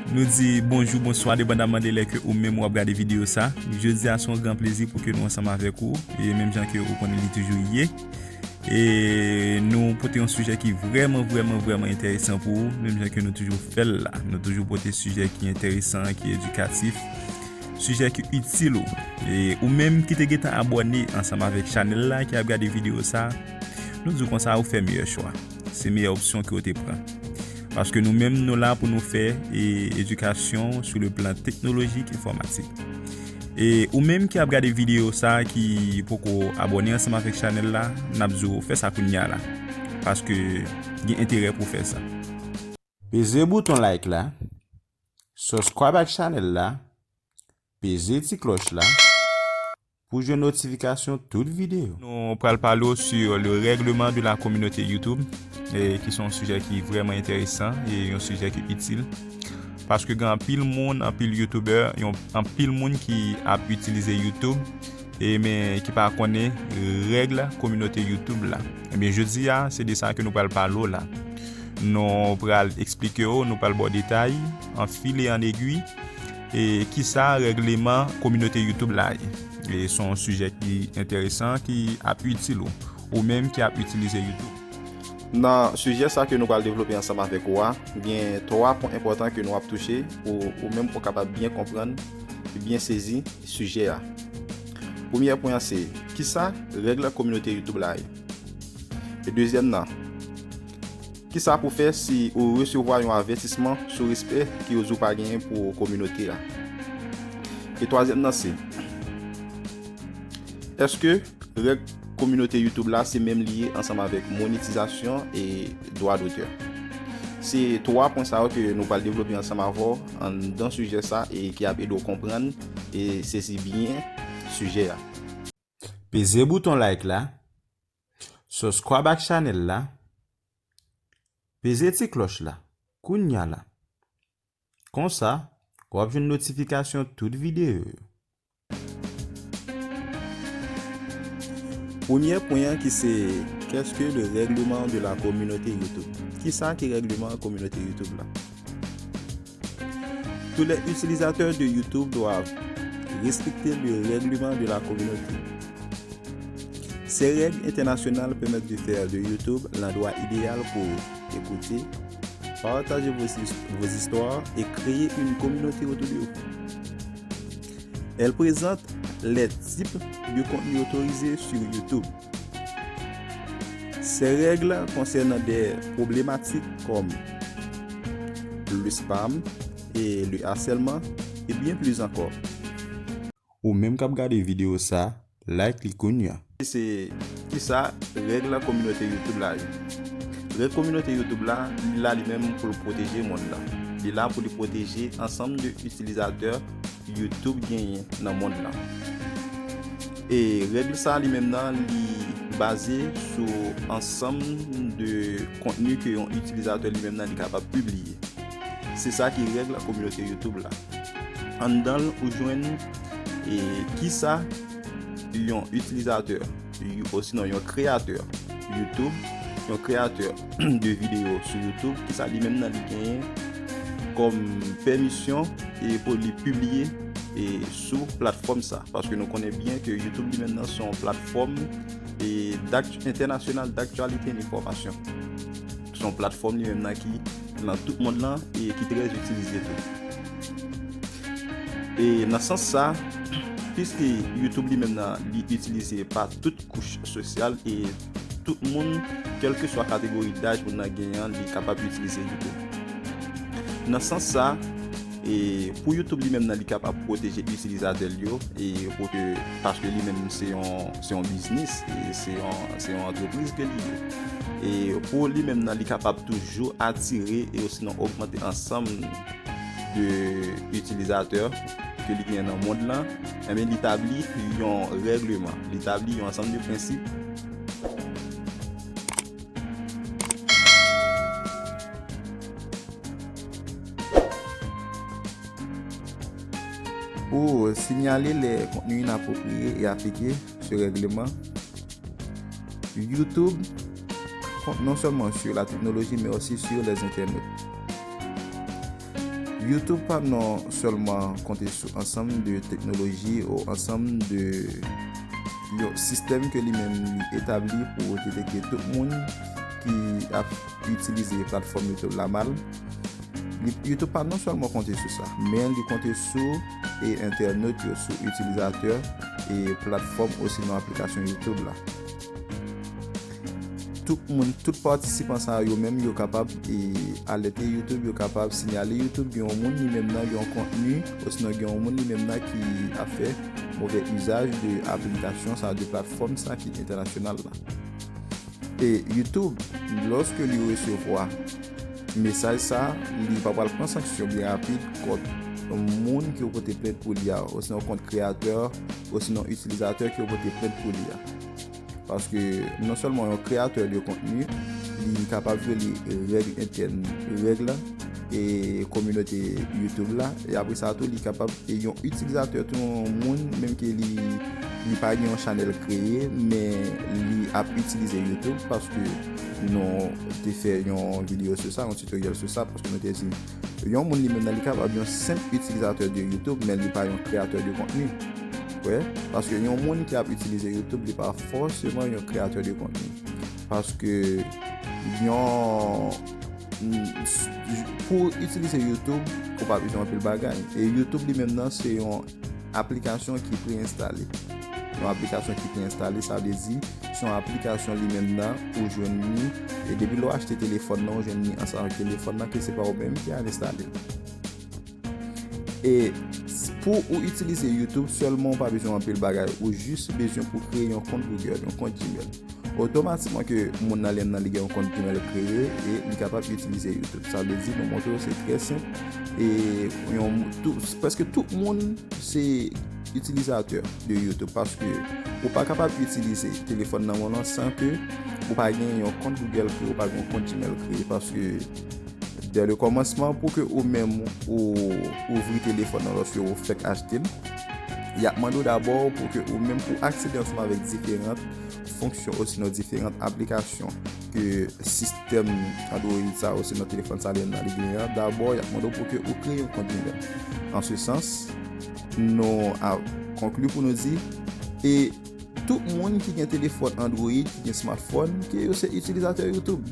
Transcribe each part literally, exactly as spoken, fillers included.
Nou di bonjou, bonswa, depandaman de lè ke ou menm w ap gade videyo sa. Jodi a se yon gran plezi pou ke nou ansanm avèk ou, e menm jan ke ou konnen li toujou ye. E nou pote yon sijè ki vrèman, vrèman, vrèman enteresan pou ou, menm jan ke nou toujou fè l la. Nou toujou pote sijè ki enteresan, ki edikatif, sijè ki itil ou. E ou menm ki te gentan abòne ansanm avèk chanèl la, ki ap gade videyo sa, nou di w konsa ou fè meyè chwa. Se meyè opsyon ke w te pran. Paske nou menm, nou la pou nou fè e, edikasyon sou le plan teknolojik enfòmatik. E ou menm ki ap gade videyo sa, ki poko abòne ansanm avèk chanèl la, n ap di w fè sa kounye a la. Paske gen enterè pou w fè sa. Peze bouton like la, subscribe ak chanèl la, peze ti klòch la pou jwenn notifikasyon tout videyo. Nou pral pale w sur le règlement de la communauté YouTube, e ki se yon sijè ki vrèman enteresan e yon sijè ki itil. Paske gen anpil moun, anpil youtubè, yon anpil moun ki ap itilize YouTube, e men ki pa konnen règ kominote YouTube la. Ebyen, jodi a, se de sa ke nou pral pale w la. Nou pral eksplike w, nou pral ba w detay, an fil e an egwi, e kisa règleman kominote YouTube la ye. E se yon sijè ki enteresan, ki ap itil ou, ou menm ki ap itilize YouTube. Nan sijè sa ke nou pral devlope ansanm avèk ou a, gen twa pwen enpòtan ke nou ap touche pou ou menm ou kapab byen konprann, byen sezi sijè a. Premyè pwen an se, kisa règ kominote YouTube la ye? E dezyèm nan, kisa pou fè si ou resevwa yon avètisman sou respè ke ou di w pa genyen pou kominote a? E twazyèm nan se, èske règ kominote YouTube la se menm li ye ansanm avèk monetizasyon e dwa dotè? Se twa pwen sa yo ke nou pral devlope ansanm avè w anndan sijè sa e ki ap ede w konprann e sezi byen sijè a. Peze bouton like la, subscribe ak chanèl la, peze ti klòch la, kounya la. Konsa, w ap jwenn notifikasyon tout videyo yo. Premyè pwen an ki se, qu'est-ce que le règlement de la communauté YouTube? Kisa ki règleman kominote YouTube la? Tous les utilisateurs de YouTube doivent respecter le règlement de la communauté. Ces règles internationales permettent de faire de YouTube l'endroit idéal pour écouter, partager vos, his- vos histoires et créer une communauté autour de vous. Elles présentent les types de contenu autorisé sur YouTube. Ces règles concernent des problématiques comme le spam et le harcèlement et bien plus encore. Ou menm k ap gade videyo sa, like li kounya. Se kisa règ kominote YouTube la ye? Règ kominote YouTube la, li la li menm pou l pwoteje mond lan. Li la pou li pwoteje ansanm de itilizatè YouTube genyen nan mond lan. E règ sa li menm nan, li baze sou ansanm de kontni ke yon itilizatè li menm nan li kapab pibliye. Se sa ki règ kominote YouTube la. Anndan l, ou jwenn e kisa yon itilizatè, osinon yon kreyatè YouTube, yon kreyatè de videyo sou YouTube, kisa li menm nan li genyen kòm pèmisyon e pou li pibliye e sou platfòm sa. Paske nou konnen byen ke YouTube li menm nan se yon platfòm e d'akt- entènasyonal d'aktyalite e enfòmasyon. Se yon platfòm li menm nan ki nan tout mond lan e ki trè itilize tou. E nan sans sa, piske YouTube li menm nan li itilize pa tout kouch sosyal e tout moun, kèlkeswa kategori daj moun nan genyen an, li kapab itilize YouTube. Nan sans sa, e pou YouTube li menm nan li kapab pwoteje itilizatè l yo, e pou ke, paske li menm se yon, se yon biznis, e se yon, se yon antrepriz ke li ye. E pou li menm nan li kapab toujou atire e osinon ogmante ansanm de itilizatè ke li genyen nan mond lan, enben li tabli yon règleman, li tabli yon ansanm de prensip. Pour signaler les contenus inappropriés et appliquer ce règlement, YouTube compte non seulement sur la technologie, mais aussi sur les internautes. YouTube pa non sèlman konte sou ansanm de teknoloji ou ansanm de yon sistèm ke li menm li etabli pou detekte tout moun ki ap itilize platfòm YouTube la mal. YouTube pa non sèlman konte sou sa, men li konte sou e entènot yo, sou itilizatè e platfòm osinon aplikasyon YouTube la. Tout moun, tout patisipan sa yo menm yo kapab e alète YouTube, yo kapab siyale YouTube gen yon moun li menm nan gen yon kontni osinon gen yon moun li menm nan ki ap fè move izaj de aplikasyon sa, de platfòm sa ki entènasyonal la. E YouTube, lòske li resevwa mesaj sa, li pa pral pran sanksyon byen rapid kont moun ki yo pote plent pou li a, osinon kont kreyatè, osinon itilizatè ki yo pote plent pou li a. Paske non sèlman yon kreyatè de kontni, li kapab vyole règ entèn, règ e kominote YouTube la, e apre sa tou, li kapab e yon itilizatè tou, yon moun menm ke li li pa gen yon chanèl kreye, men li ap itilize YouTube paske nou te fè yon videyo sou sa, yon tutorial sou sa, paske nou te di yon moun li menm nan li kapab yon senp itilizatè de YouTube, men li pa yon kreyatè de kontni. Wè, paske yon moun ki ap itilize YouTube, li pa fòseman yon kreyatè de kontni. Paske yon pou itilize YouTube, ou pa bezwen anpil bagay. E YouTube li menm nan se yon aplikasyon ki pre-enstale. Yon aplikasyon ki pre-enstale, sa vle di se yon aplikasyon li menm nan ou jwenn li e depi lè w achte telefòn nan, ou jwenn li ansanm avèk telefòn nan ke se pa ou menm ki al enstale l. E pou ou itilize YouTube sèlman, ou pa bezwen anpil bagay, ou jis bezwen pou kreye yon kont Google, yon kont Gmail. Otomatikman ke moun nan li menm nan li gen yon kont Gmail kreye e li kapab itilize YouTube. Sa vle di nou montre w se trè senp e yon tou, prèske tout moun se itilizatè de YouTube paske ou pa kapab itilize telefòn nan men w lan san ke ou pa gen yon kont Google kreye, ou pa gen yon kont Gmail kreye paske dè le kòmansman pou ke ou menm ou ouvri telefòn nan lòske ou fèk achte l, y ap mande w dabò pou ke ou menm pou aksede ansanm avèk diferan fonksyon osinon diferan aplikasyon ke sistèm Android sa osinon telefòn sa li menm nan li genyen an, dabò y ap mande w pou ke ou kreye yon kont Gmail. An se sans, nou a konkli pou nou di e tout moun ki gen telefòn Android, ki gen smartphone, ke yo se itilizatè YouTube.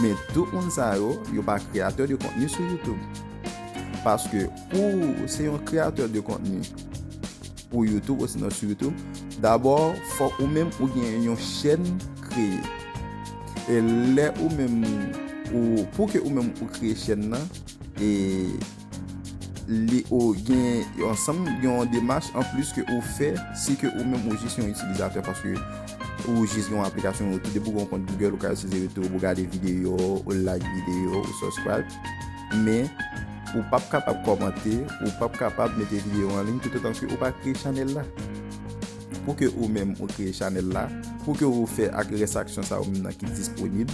Men tout moun sa yo, yo pa kreyatè de kontni sou YouTube. Paske pou se yon kreyatè de kontni pou YouTube osinon sou YouTube, dabò fòk ou menm ou gen yon chèn kreye. E lè ou menm ou pou ke ou menm ou kreye chèn nan, e li ou gen yon ansanm yon demach anplis ke ou fè si ke ou menm ou jis yon itilizatè paske ou jis gen yon aplikasyon YouTube, depi ou gen yon kont Google ou ka itilize YouTube, ou gade videyo, ou like videyo, ou subscribe. Men ou p ap kapab kòmante, ou p ap kapab mete videyo an liy toutotan ke ou pa kreye chanèl la. Pou ke ou menm ou kreye chanèl la, pou ke ou fè ak rès aksyon sa ou menm nan ki disponib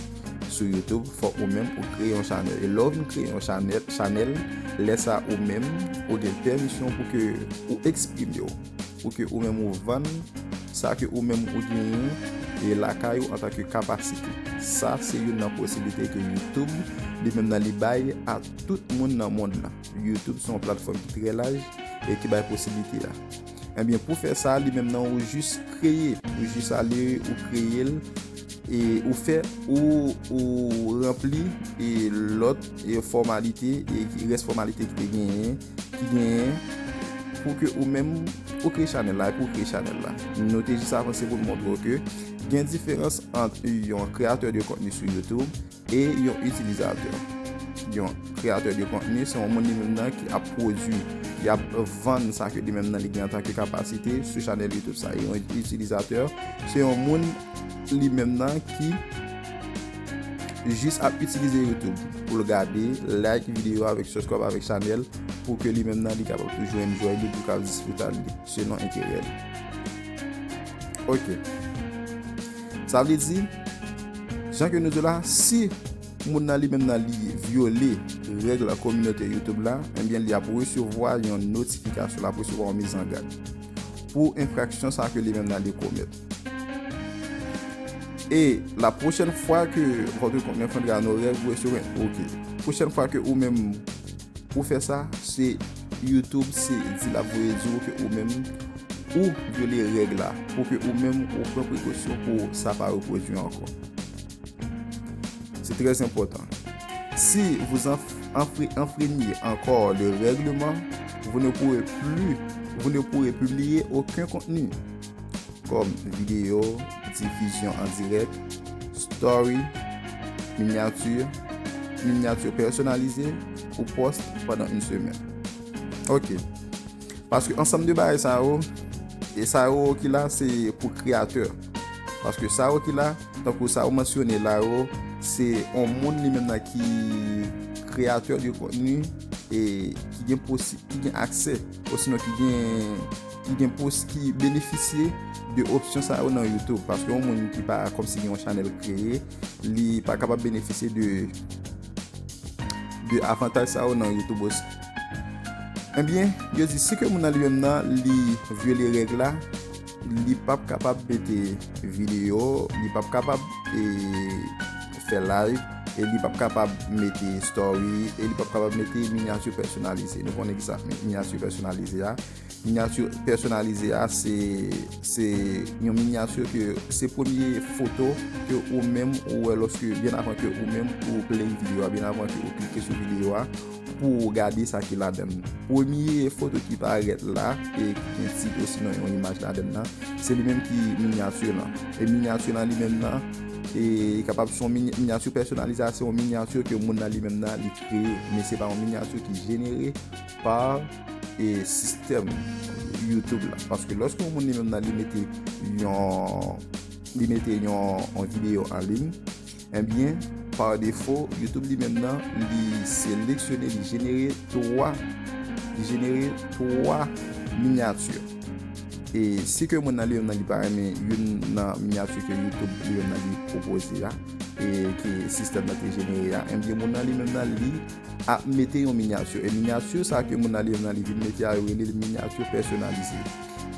sou YouTube, fòk ou menm ou kreye yon chanèl. E lè ou vin kreye yon chanèl, chanèl, lè sa ou menm ou gen pèmisyon pou ke ou eksprime w, pou ke ou menm ou vann sa ke ou menm ou genyen e lakay ou antanke kapasite. Sa se youn nan posiblite ke YouTube li menm nan li bay a tout moun nan mond lan. YouTube se yon platfòm ki trè laj e ki bay posiblite a. Ebyen, pou fè sa, li menm nan ou jis kreye, ou jis ale, ou kreye l, e ou fè, ou, ou ranpli e lòt e fòmalite, e rès fòmalite ki te genyen, ki genyen, pou ke ou menm, ou kreye chanèl la, e pou kreye chanèl la. Nou te jis avanse pou n montre w ke gen diferans ant yon kreyatè de kontni sou YouTube e yon itilizatè. Yon kreyatè de kontni, se yon moun li menm nan ki ap pwodui, ki ap vann sa ke li menm nan li gen antanke kapasite sou chanèl YouTube sa. E yon itilizatè, se yon moun li menm nan ki jis ap itilize YouTube pou l gade, like videyo avèk subscribe avèk chanèl pou ke li menm nan li kapab toujou enjoy li, pou l kapab disfrite li selon enterè li. Ok. Sa vle di, jan ke nou di la, si moun nan li menm nan li vyole règ kominote YouTube la, ebyen li ap resevwa yon notifikasyon, l ap resevwa yon mizangad pou enfraksyon sa ke li menm nan li komèt. E la prochaine fois que votre compte enfreindra nos règles, vous recevrez, ok. Prochèn fwa ke ou menm ou fè sa, se YouTube, se di l ap voye di w ke ou menm ou vyole règ la, pou ke ou menm ou pran prekosyon pou sa pa repwodui ankò. C'est très important. Si vous enf- enfre- enfreignez encore le règlement, vous ne pourrez plus, vous ne pourrez publier aucun contenu, comme vidéo, diffusion en direct, story, miniature, miniature personnalisée ou post pendant une semaine. Ok. Paske ansanm de bagay sa yo, e sa yo ki la, se pou kreyatè. Paske sa yo ki la, tankou sa yo mansyone la yo, se yon moun li menm nan ki kreyatè de kontni e ki gen posi- ki gen aksè, osinon ki gen ki gen pos- ki benefisye de opsyon sa yo nan YouTube. Paske yon moun ki pa kòmsi gen yon chanèl kreye, li pa kapab benefisye de de avantaj sa yo nan YouTube osi. Ebyen, yo di si ke moun nan li menm nan li vyole règ la, li p ap kapab mete videyo, li p ap kapab e, fè live, e li p ap kapab mete story, e li p ap kapab mete minyati pèsonalize. Nou konnen ki sa minyati pèsonalize a. Minyati pèsonalize a, se, se yon minyati ke se premye foto ke ou menm ou wè lòske, byen avan ke ou menm ou play videyo a, byen avan ke ou klike sou videyo a, pou ou gade sa ki ladan l. Premye foto ki parèt la, e ki gen tit osinon yon imaj ladan l nan, se li menm ki minyati lan. E minyati lan li menm nan, e li kapab se yon mini- minyati pèsonalize a, se yon minyati ke moun nan li menm nan li kreye, men se pa yon minyati ki jenere pa e sistèm YouTube la. Paske lòske yon moun li menm nan li mete yon li mete yon, yon videyo an liy, ebyen, pa defo, YouTube li menm nan, li seleksyone, li jenere twa, li jenere twa minyati. E si ke moun nan li menm nan li pa renmen youn nan minyati ke YouTube li menm nan li pwopoze a, e ke sistèm nan te jenere a, ebyen moun nan li menm nan li ap mete yon minyati. E minyati sa ke moun nan li menm nan li vin mete a, yo rele l minyati pèsonalize.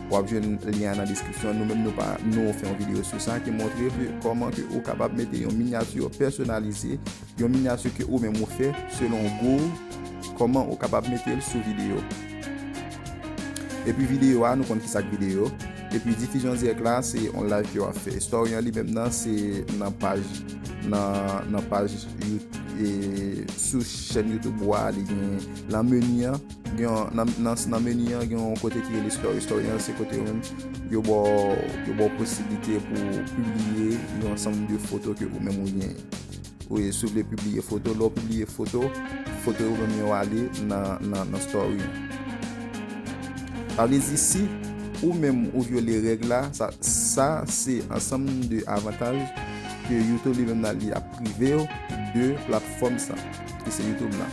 W ap jwenn lyen an nan deskripsyon. Nou menm nou pa nou fè yon videyo sou sa ki montre ke kòman ke ou kapab mete yon minyati pèsonalize, yon minyati ke ou menm ou fè selon gou w, kòman ou kapab mete l sou videyo. Epi videyo a, nou konn ki sa k videyo. Epi difizyon dirèk la, se yon live ke w ap fè. Story an li menm nan, se nan paj, nan, nan paj You- e, sou chèn YouTube ou a, li gen nan meni an, gen yon- nan, nan, nan meni an, gen yon kote ki rele story. Story an, se kote yo menm, yo ba w, yo ba w posiblite pou pibliye yon ansanm de foto ke ou menm ou genyen. Ou, si w vle pibliye foto, lè w pibliye foto, foto yo menm yo ale nan, nan, nan story an. Sa vle di si ou menm ou vyole règ la, sa, sa se ansanm de avantaj ke YouTube li menm nan li ap prive w de platfòm sa, ki se YouTube la.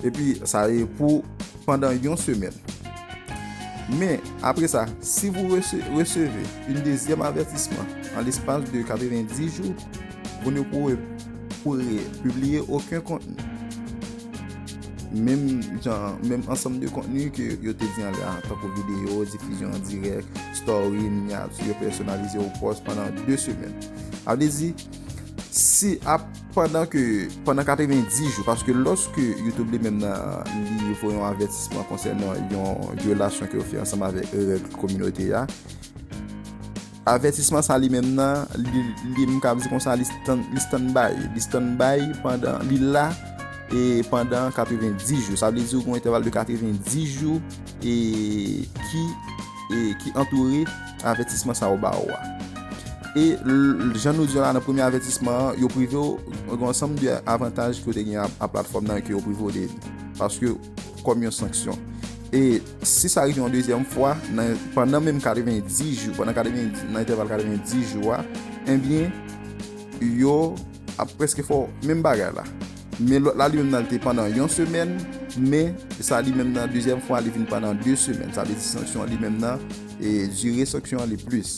Epi sa e pou pandan yon semèn. Men, apre sa, si vous rece- recevez une deuxième avertissement en l'espace de quatre-vingt-dix jours, vous ne pourrez, pourrez publier aucun contenu. Menm jan, menm ansanm de kontni ke yo te di anlè a, tankou videyo, difizyon an dirèk, story, minyati, pèsonalize ou post pandan de semèn. Sa vle di, si ap pandan ke, pandan katrevenndis jou, paske lòske YouTube li menm nan, li voye yon avètisman konsènan yon vyolasyon ke w fè ansanm avèk règ kominote a, avètisman sa li menm nan, li, li, m ka di konsa, li stand, li stand by, li stand by pandan, li la, e pandan katrevenndis jou. Sa vle di ou gen yon entèval de katrevenndis jou, e ki, e ki antoure avètisman sa yo ba ou a. E l- jan nou di la, nan premye avètisman an, yo prive w yon ansanm de avantaj ke w te gen a, a platfòm nan, ke yo prive w de li. Paske kòm yon sanksyon. E si sa rive yon dezyèm fwa, nan, pandan menm katrevenndis jou, pandan katrevenndis, nan entèval katrevenndis jou a, ebyen, yo ap prèske fè w menm bagay la. Men lòt la, li menm nan, li te pandan yon semèn, men sa li menm nan, dezyèm fwa, li vin pandan de semèn. Sa vle di sanksyon an li menm nan, e dire sanksyon an li plis.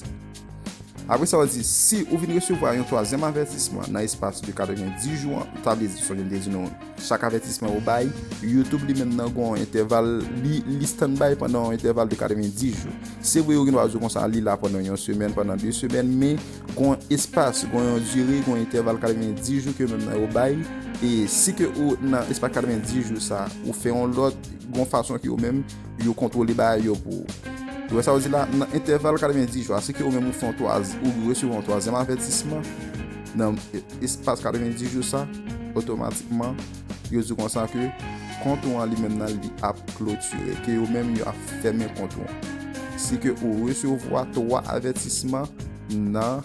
Apre sa, yo di, si ou vin resevwa yon twazyèm avètisman nan espas de katrevenndis jou an, sa vle di, sonje m te di nou, chak avètisman yo bay, YouTube li menm nan gon entèval, li, li standby pandan yon entèval de katrevenndis jou. Se vre, yo gen dwa di w konsa, li la pandan yon semèn, pandan de semèn, men gon espas, gon yon dire, gon entèval katrevenndis jou ke menm nan yo bay, e si ke ou nan espas katrevenndis jou sa, ou fè yon lòt, gon fason ke yo menm, yo kontwole bagay yo pou ou. Ou wè sa yo di la, nan entèval katrevenndis jou a, si ke ou menm ou fè yon twaz-, ou resevwa yon twazyèm avètisman, nan e-, espas katrevenndis jou sa, otomatikman, yo di konsa ke kont ou an li menm nan li ap klotire, ke yo menm yo ap fèmen kont ou an. Si ke ou resevwa twa avètisman nan,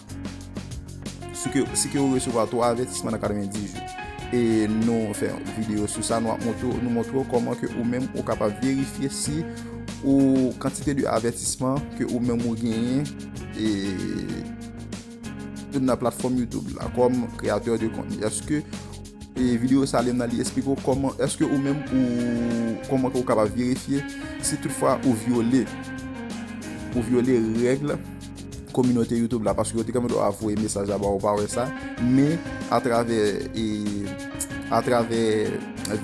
si ke, si ke ou resevwa twa avètisman nan katrevenndis jou. E nou fè yon videyo sou sa, nou ap montre, nou montre w kòman ke ou menm ou kapab verifye si ou kantite de avètisman ke ou menm ou genyen, e nan platfòm YouTube la kòm kreyatè de kontni. Èske, e videyo sa li menm nan li eksplike w kòman, èske ou menm ou, kòman ke ou kapab verifye si toutfwa ou vyole, ou vyole règ kominote YouTube la, paske yo te kanmenm dwa voye mesaj la ba ou, pa wè sa, men atravè, e, atravè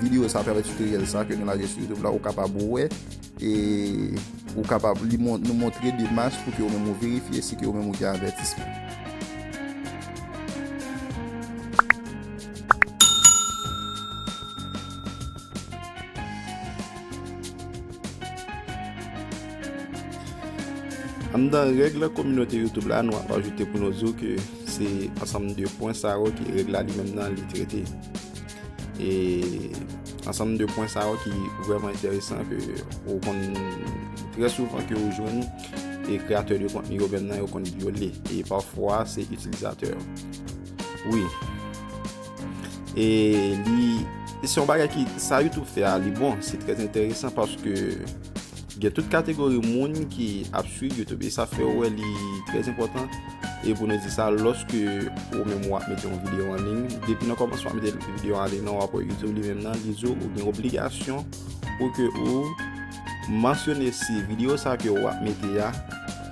videyo sa, atravè tutoriel sa ke nou lage sou YouTube la, ou kapab wè, e ou kapab li mon-, nou montre demach pou ke ou menm ou verifye si ke ou menm ou gen avètisman. Anndan règ kominote YouTube la, nou ap ajoute pou nou di w ke se ansanm de pwen sa yo ke règ la li menm nan li trete. E ansanm de pwen sa yo ki vrèman enteresan ke ou konn trè souvan ke ou jwenn e kreyatè de kontni yo menm nan yo konn vyole e pafwa se itilizatè yo. Wi. E li, se yon bagay ki, sa YouTube fè a, li bon, se trè enteresan paske gen tout kategori moun ki ap swiv YouTube e sa fè wè li trè enpòtan. E pou nou di sa, lòske ou menm w ap mete yon videyo an liy, depi nan kòmansman w ap mete videyo an liy nan, w ap wè YouTube li menm nan, li di w ou gen obligasyon pou ke ou mansyone si videyo sa ke w ap mete a,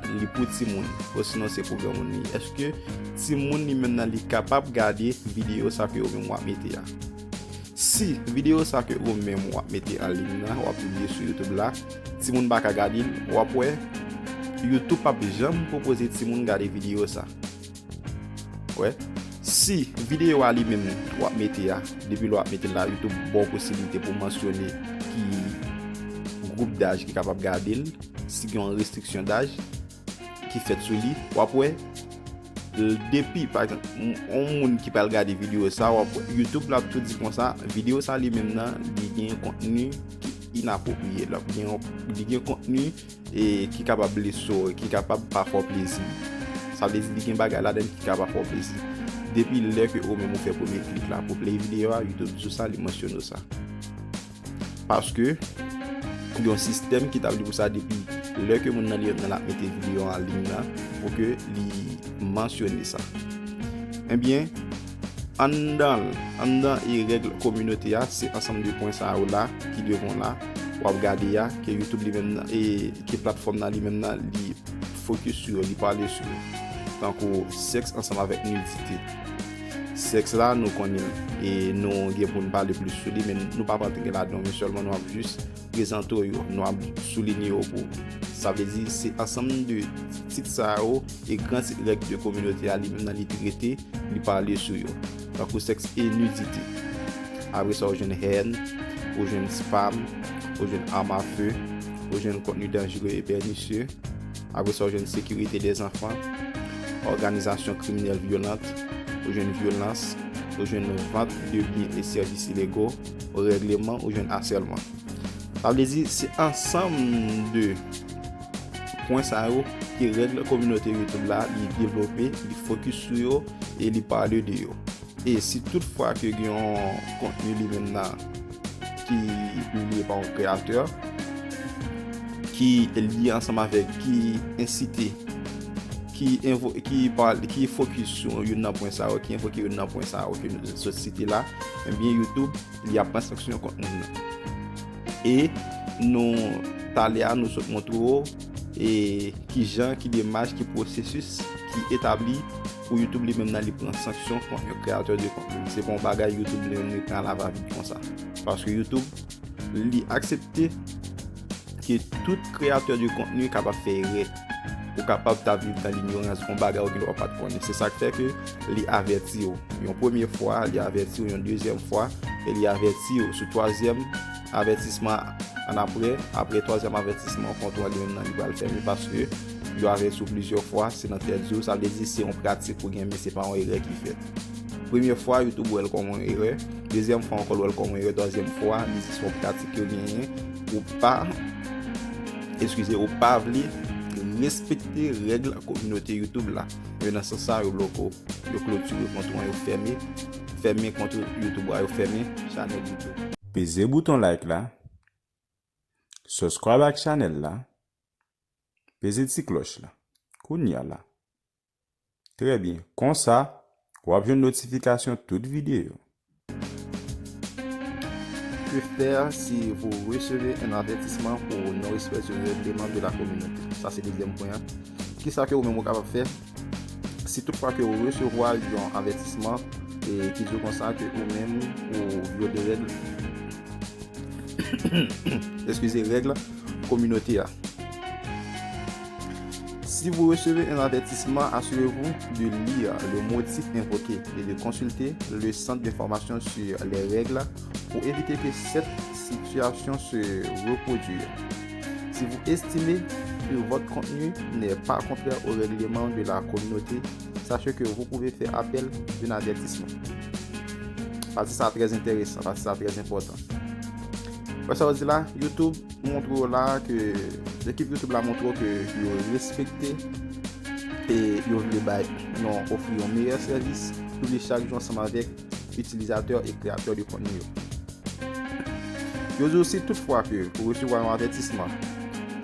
li pou timoun, osinon se pou granmoun li. Èske timoun li menm nan li kapab gade videyo sa ke ou menm w ap mete a? Si videyo sa ke ou menm w ap mete an liy nan, w ap pibliye sou YouTube la, timoun pa ka gade l, w ap wè YouTube p ap janm pwopoze timoun gade videyo sa. Wè, si videyo a li menm w ap mete a, depi lè w ap mete l la, YouTube ba w posiblite pou w mansyone ki gwoup daj ki kapab gade l, si gen yon restriksyon daj ki fèt sou li, w ap wè, l-, depi, pa egzanp, m-, yon moun ki pral gade videyo sa, w ap wè, YouTube la tou di konsa, videyo sa li menm nan, li gen kontni ki inapwopriye, l ap gen yon, li gen kontni, e, ki kapab blese w, ki kapab pa fè w plezi. Sa vle di, li gen bagay ladan l ki kapab pa fè w plezi. Depi lè ke ou menm ou fè premye klik la pou play videyo a, YouTube di w sa, li mansyone w sa. Paske, yon sistèm ki tabli pou sa depi lè ke moun nan li menm nan l ap mete videyo an liy nan, pou ke li mansyone sa. Ebyen, anndan, anndan e règ kominote a, se ansanm de pwen sa yo la, ki devan w la, w ap gade a, ke YouTube li menm nan, e ke platfòm nan li menm nan, li fokis sou yo, li pale sou yo. Tankou sèks ansanm avèk nidite. Sèks la, nou konnen l, e nou gen pou n pale plis sou li, men nou pa pral antre ladan, men sèlman nou ap jis prezante w yo, nou ap soulinye yo pou ou. Sa vle di, se ansanm de tit sa yo, e gran tit règ de kominote a, li menm nan li trete, li pale sou yo. Tankou sèks e nidite. Apre sa, ou jwenn hèn, ou jwenn spam, ou jwenn arme à feu, ou jwenn kontni danjere e pènisye. Apre sa, ou jwenn sekirite dèzanfan, òganizasyon kriminèl vyolant, ou jwenn vyolans, ou jwenn vant de byen e sèvis ilego, règleman, ou jwenn asèlman. Sa vle di, se ansanm de pwen sa yo ke règ kominote YouTube la, li devlope, li fokis sou yo, e li pale de yo. E si toutfwa ke gen yon kontni li menm nan ki pibliye pa yon kreyatè, ki lye ansanm avèk, ki ensite, ki envo-, ki pale, ki fokis sou youn nan pwen sa yo, ki envoke youn nan pwen sa yo ke nou sot site la, ebyen YouTube, li ap pran sanksyon kont moun nan. E nou, talè a, nou sot montre w e kijan, ki demach, ki pwosesis ki etabli pou YouTube li menm nan li pran sanksyon kont yon kreyatè de kontni. Se pa yon bagay YouTube li menm li pran lavavit konsa. Paske YouTube, li aksepte ke tout kreyatè de kontni kapab fè erè. Ou kapab ta viv nan linyorans, gon bagay ou gen dwa pa t konnen. Se sa k fè ke li avèti w. Yon premye fwa, li avèti w, yon dezyèm fwa, e li avèti w. Sou twazyèm avètisman, annapre, apre twazyèm avètisman, kont ou an li menm nan li pral fèmen paske yo avèti w plizyè fwa, se nan tèt di w, sa vle di se yon pratik ou gen, men se pa yon erè ki fèt. Premye fwa, YouTube wè l kòm yon erè. Dezyèm fwa ankò, l wè l kòm yon erè. Twazyèm fwa, li di se yon pratik yo genyen. Ou pa, eskize, ou pa vle respekte règ kominote YouTube la. E nan sans sa, yo bloke w, yo klotire kont ou an, yo fèmen, fèmen kont YouTube a, yo fèmen chanèl YouTube. Peze bouton like la, subscribe ak chanèl la, peze ti klòch la. Kounye a la. Trè byen. Konsa, w ap jwenn notifikasyon tout videyo. Que faire si vous recevez un avertissement pour non-respect du règlement de la communauté? Sa se dezyèm pwen an. Kisa ke ou menm ou kapab fè si toutfwa ke ou resevwa yon avètisman e ki di w konsa ke ou menm ou vyole règ, eskize, règ kominote a? Si vous recevez un avertissement, assurez-vous de lire le motif invoqué et de consulter le centre d'information sur les règles pour éviter que cette situation se reproduise. Si vous estimez que votre contenu n'est pas contraire au règlement de la communauté, sachez que vous pouvez faire appel d'un avertissement. Pati sa trè enteresan, pati sa trè enpòtan. Wè sa yo di la, YouTube montre w la ke, ekip YouTube la montre w ke yo respekte e yo vle bay yon, ofri yon meyè sèvis, piblik chak jou ansanm avèk itilizatè e kreyatè de kontni yo. Yo di w si toutfwa ke ou resevwa yon avètisman,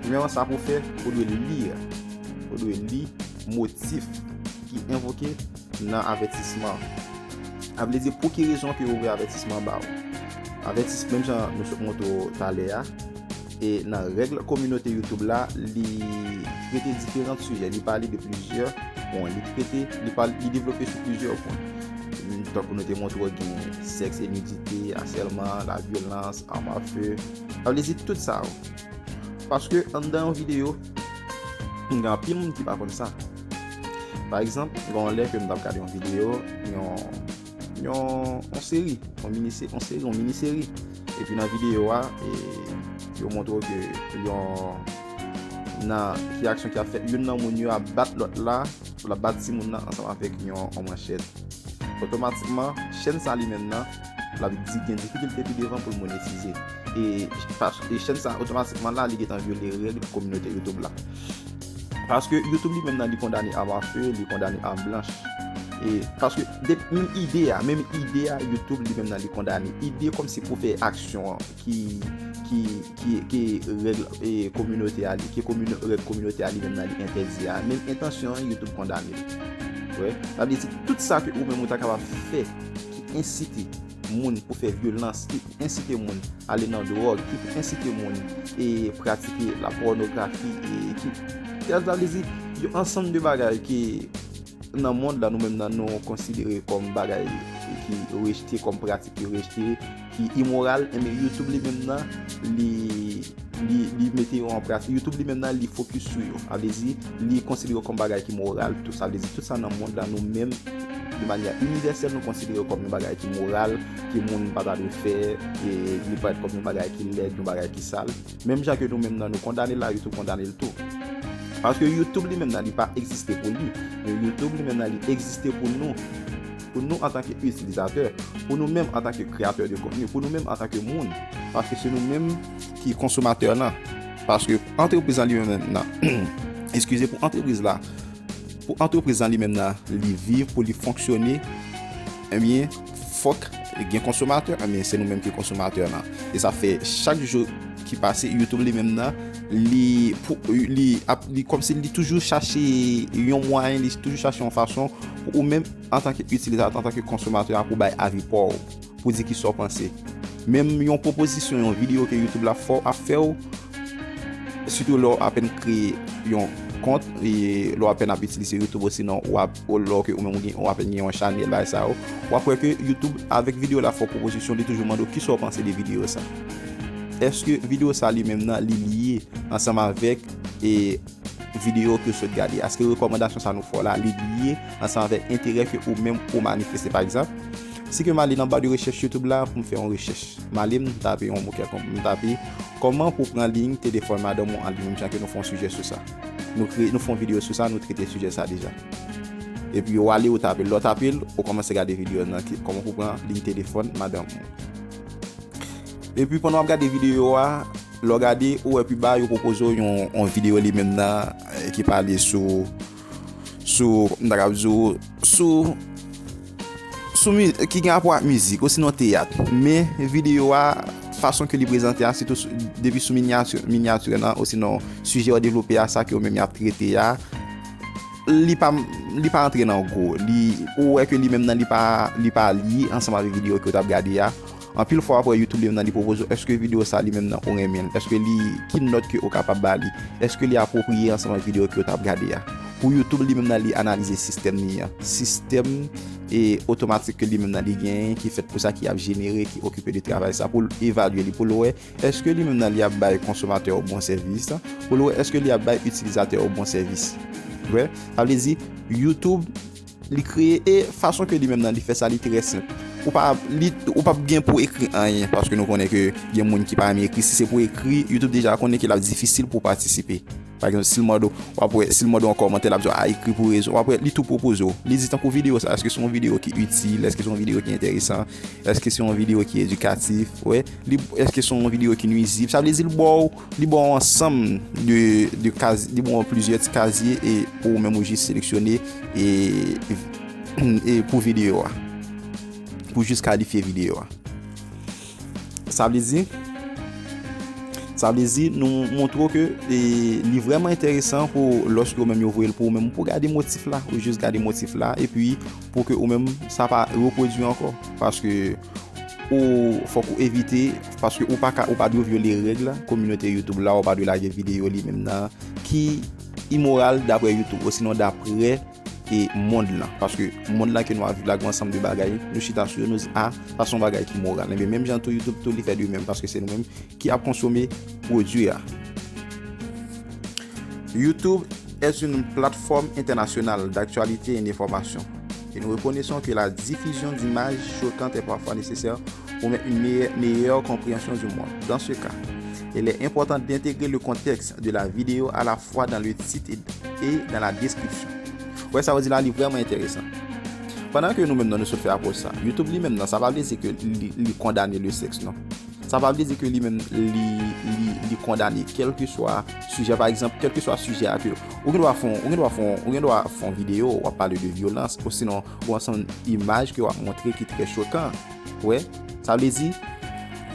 premyèman sa pou w fè, ou dwe li, ou dwe li motif ki envoke nan avètisman an. Sa vle di pou ki rezon ke yo voye avètisman ba w. Avètis-, menm jan nou sot montre w talè a, e nan règ kominote YouTube la, li trete diferan sijè. Li pale de plizyè pwen. Li trete, li pale, li devlope sou plizyè pwen. Tankou nou te montre w gen sèks e nidite, asèlman, lavyolans, arm à feu. Sa vle di tout sa yo. Paske anndan yon videyo, gen anpil moun ki pa konn sa. Pa egzanp, gen yon lè ke m t ap gade yon videyo, yon, yon, yon seri, yon mini se-, yon seri, yon mini seri. Epi nan videyo a, e, yo montre w ke yon, nan ki aksyon ki ap fèt, youn nan moun yo ap bat lòt la, l ap bat timoun nan ansanm avèk yon, yon manchèt. Otomatikman, chèn sa li menm nan, l ap di gen difikilte pi devan pou l monetize. E, pas-, e chèn sa, otomatikman la, li gentan vyole règ kominote YouTube la. Paske YouTube li menm nan, li kondane arm à feu, li kondane arm blanch. E paske de, menm ide a, menm ide a, YouTube li menm nan, li kondane. Ide kòmsi pou fè aksyon an ki, ki, ki, ki règ, e, kominote a li, ki komino-, règ kominote a li menm nan li entèdi a, menm entansyon an, YouTube kondane l. Wè, sa vle di tout sa ke ou menm ou ta kapab fè ki ensite moun pou fè vyolans, ki ensite moun ale nan dwòg, ki ensite moun e pratike la pònografi, e ki, sa vle di, yon ansanm de bagay ke nan mond la, nou menm nan, nou konsidere kòm bagay ki rejte, kòm pratik ki rejte, ki imoral, enben YouTube li menm nan, li, li, li mete yo an pratik. YouTube li menm nan, li fokis sou yo. Sa vle di, li konsidere yo kòm bagay ki moral tou. Sa vle di, tout sa nan mond la, nou menm, de manyè inivèsèl, nou konsidere yo kòm yon bagay ki moral, ke moun pa ta dwe fè, e li parèt kòm yon bagay ki lèd, yon bagay ki sal. Menm jan ke nou menm nan nou kondane l la, YouTube kondane l tou. Paske YouTube li menm nan li pa egziste pou li. Men YouTube li menm nan li egziste pou nou. Pou nou antanke itilizatè. Pou nou menm antanke kreyatè de kontni. Pou nou menm antanke moun. Paske se nou menm ki konsomatè nan. Paske antrepriz lan li menm nan. Eskize, pou antrepriz la. Pou antrepriz lan li menm nan, li viv, pou li fonksyone, ebyen, fòk gen konsomatè, ebyen, se nou menm ki konsomatè nan. E sa fè chak jou ki pase, YouTube li menm nan, li, pou, li ap, li kòmsi li toujou chache yon mwayen, li toujou chache yon fason pou ou menm, antanke itilizatè, antanke konsomatè a, pou bay avi pa w, pou di kisa w panse. Menm yon pwopozisyon, yon videyo ke YouTube la fè w, ap fè w, sitou lè w apèn kreye yon kont, e lè w apèn ap itilize YouTube, osinon w ap, lè ke ou menm ou gen, ou apèn gen yon chanèl, bagay sa yo, w ap wè ke YouTube, avèk videyo la fè w pwopozisyon, li toujou mande w kisa w panse de videyo sa. Èske videyo sa li menm nan, li lye ansanm avèk, e, videyo ke w sot gade? Èske rekòmandasyon sa nou fè w la, li lye ansanm avèk enterè ke ou menm ou manifeste? Pa egzanp, si ke m ale nan ba de rechèch YouTube la pou m fè yon rechèch, m ale, m tape yon mo kèlkonk, m tape kòman pou pran liy telefòn madanm ou an liy, menm jan ke nou fè yon sijè sou sa. Nou kreye, nou fè yon videyo sou sa, nou trete sijè sa deja. Epi ou ale, ou tape l. Lè w tape l, ou kòmanse gade videyo nan ki, kòman pou pran liy telefòn madanm ou. Epi pandan w ap gade videyo a, lè w gade, ou wè pi ba, yo pwopoze w yon, yon videyo li menm nan, eh, ki pale sou, sou, m ta kab di w, sou, sou mi-, ki gen rapò ak mizik, osinon teyat. Men videyo a, fason ke li prezante a, sitou sou, depi sou minyati, minyati nan, osinon sijè yo devlope a, sa ke yo menm y ap trete a, li pa, li pa antre nan gwo. Li, ou wè ke li menm nan, li pa, li pa lye ansanm avèk videyo ke w t ap gade a. Anpil fwa, w ap wè YouTube li menm nan, li pwopoze w, èske videyo sa li menm nan ou renmen l? Èske li, ki nòt ke ou kapab ba li? Èske li apwopriye ansanm avèk videyo ke w t ap gade a? Pou YouTube li menm nan, li analize sistèm li an. Sistèm, e, otomatik ke li menm nan li genyen, ki fèt pou sa, ki ap jenere, ki okipe de travay sa, pou l evalye li, pou l wè èske li menm nan li ap bay konsomatè yo bon sèvis, pou l wè èske li ap bay itilizatè yo bon sèvis. Wè, sa vle di, YouTube, li kreye, e fason ke li menm nan li fè sa, li trè senp. Ou pa, li, ou p ap gen pou ekri anyen, paske nou konnen ke gen moun ki pa renmen ekri. Si se pou ekri, YouTube deja konnen ke l ap difisil pou w patisipe. Pa egzanp, si l mande w, w ap wè, si l mande w yon kòmantè, l ap di w, "A, ekri pou rezon." W ap wè, li tou pwopoze w. Li di, "Tankou videyo sa, èske se yon videyo ki itil? Èske se yon videyo ki enteresan? Èske se yon videyo ki edikatif?" Wè, li, èske se yon videyo ki nwizib? Sa vle di, li ba w, li ba w yon ansanm de, de kaz-, li ba w plizyè ti kazye e pou ou menm ou jis seleksyone e, e pou videyo a. Pou jis kalifye videyo a. Sa vle di, sa vle di, nou montre w ke, e, li vrèman enteresan pou lòske ou menm yo voye l pou ou menm, pou gade motif la, ou jis gade motif la, epi pou ke ou menm, sa pa repwodui ankò. Paske ou, fòk ou evite, paske ou pa ka, ou pa dwe vyole règ la, kominote YouTube la, ou pa dwe lage videyo li menm nan, ki imoral daprè YouTube, osinon daprè e mond lan. Paske mond lan ke nou ap viv la, gen ansanm de bagay, nou chita sou yo, nou di, "A, sa se yon bagay ki moral." Ebyen, menm jan tou, YouTube tou, li fè de menm, paske se nou menm ki ap konsome pwodui a. YouTube est une plateforme internationale d'actualité et d'information. Et nous reconnaissons que la diffusion d'images choquantes est parfois nécessaire pour une meilleure, meilleure compréhension du monde. Dans ce cas, il est important d'intégrer le contexte de la vidéo à la fois dans le titre et, et dans la description. Wè, sa vle di la, li vrèman enteresan. Pandan ke nou menm nan, nou sot fè apwòch sa, YouTube li menm nan, sa pa vle di ke li, li kondane le sèks, non. Sa pa vle di ke li menm, li, li, li kondane kèlkeswa sijè, pa egzanp, kèlkeswa sijè a ke ou gen dwa fè, ou gen dwa fè, ou gen dwa fè yon videyo, w ap pale de vyolans, osinon, yon ansanm imaj ke w ap montre ki trè chokan. Wè, sa vle di,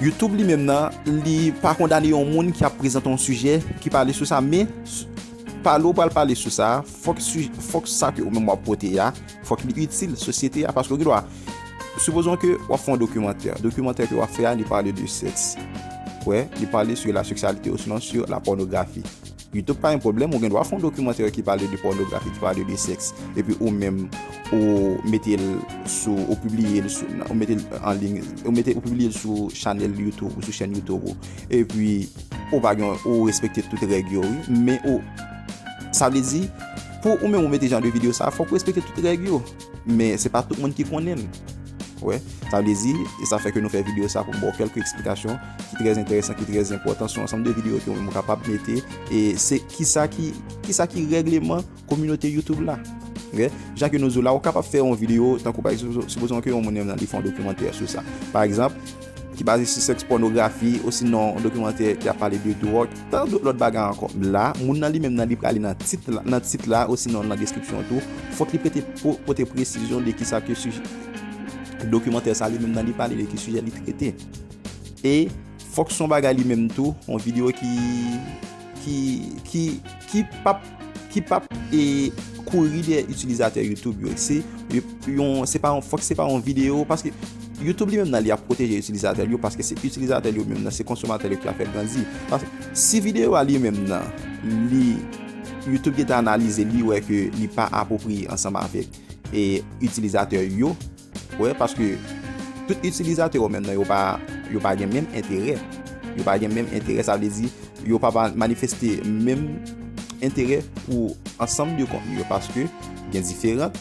YouTube li menm nan, li pa kondane yon moun ki ap prezante yon sijè, ki pale sou sa, men s-, pale w pral pale sou sa, fòk si-, fòk sa ke ou menm w ap pote a, fòk li itil sosyete a, paske ou gen dwa, sipozon ke w ap fè yon dokimantè. Dokimantè ke w ap fè a, li pale de sèks. Wè, li pale sur la sexualité, osinon sur la pornographie. YouTube pa gen pwoblèm, ou gen dwa fè yon dokimantè ki pale de pònografi, ki pale de sèks, epi ou menm, ou mete l sou, ou pibliye l sou, ou mete l an liy, ou mete, ou pibliye l sou chanèl YouTube ou sou chèn YouTube ou, epi ou pa gen, ou respekte tout règ yo, wi, men ou, sa vle di, pou ou menm ou mete jan de videyo sa, fòk ou respekte tout règ yo. Men se pa tout moun ki konnen l. Wè, sa vle di, e sa fè ke nou fè videyo sa pou n ba w kèlke eksplikasyon ki trè enteresan, ki trè enpòtan sou ansanm de videyo ke ou menm ou kapab mete, e se kisa ki, kisa ki règleman kominote YouTube la. Wè, jan ke nou di w la, ou kapab fè yon videyo, tankou pa egzanp, sipozon ke yon moun nan li fè yon dokimantè sou sa. Pa egzanp, ki baze sou sèks, pònografi, osinon yon dokimantè ki ap pale de dwòg, tann lòt bagay ankò. La, moun nan li menm nan li prale nan tit la, nan tit la, osinon nan deskripsyon tou, fòk li prete, po-, pote presizyon de kisa ke sijè, dokimantè sa li menm nan li pale, de ki sijè li trete. E fòk se yon bagay li menm tou, yon videyo ki, ki, ki, ki p ap, ki p ap, e, kouri dèyè itilizatè YouTube yo. Se, yon, se pa yon, fòk se pa yon videyo, paske YouTube li menm nan li ap pwoteje itilizatè l yo, paske se itilizatè l yo menm nan, se konsomatè l yo ki ap fè l grandi. Paske si videyo a li menm nan, li, YouTube gentan analize li, wè ke li pa apwopriye ansanm avèk, e, itilizatè yo. Wè, paske tout itilizatè yo menm nan, yo pa, yo pa gen menm enterè. Yo pa gen menm enterè, sa vle di, yo pa, pa manifeste menm enterè pou ansanm de kontni yo, paske gen diferan,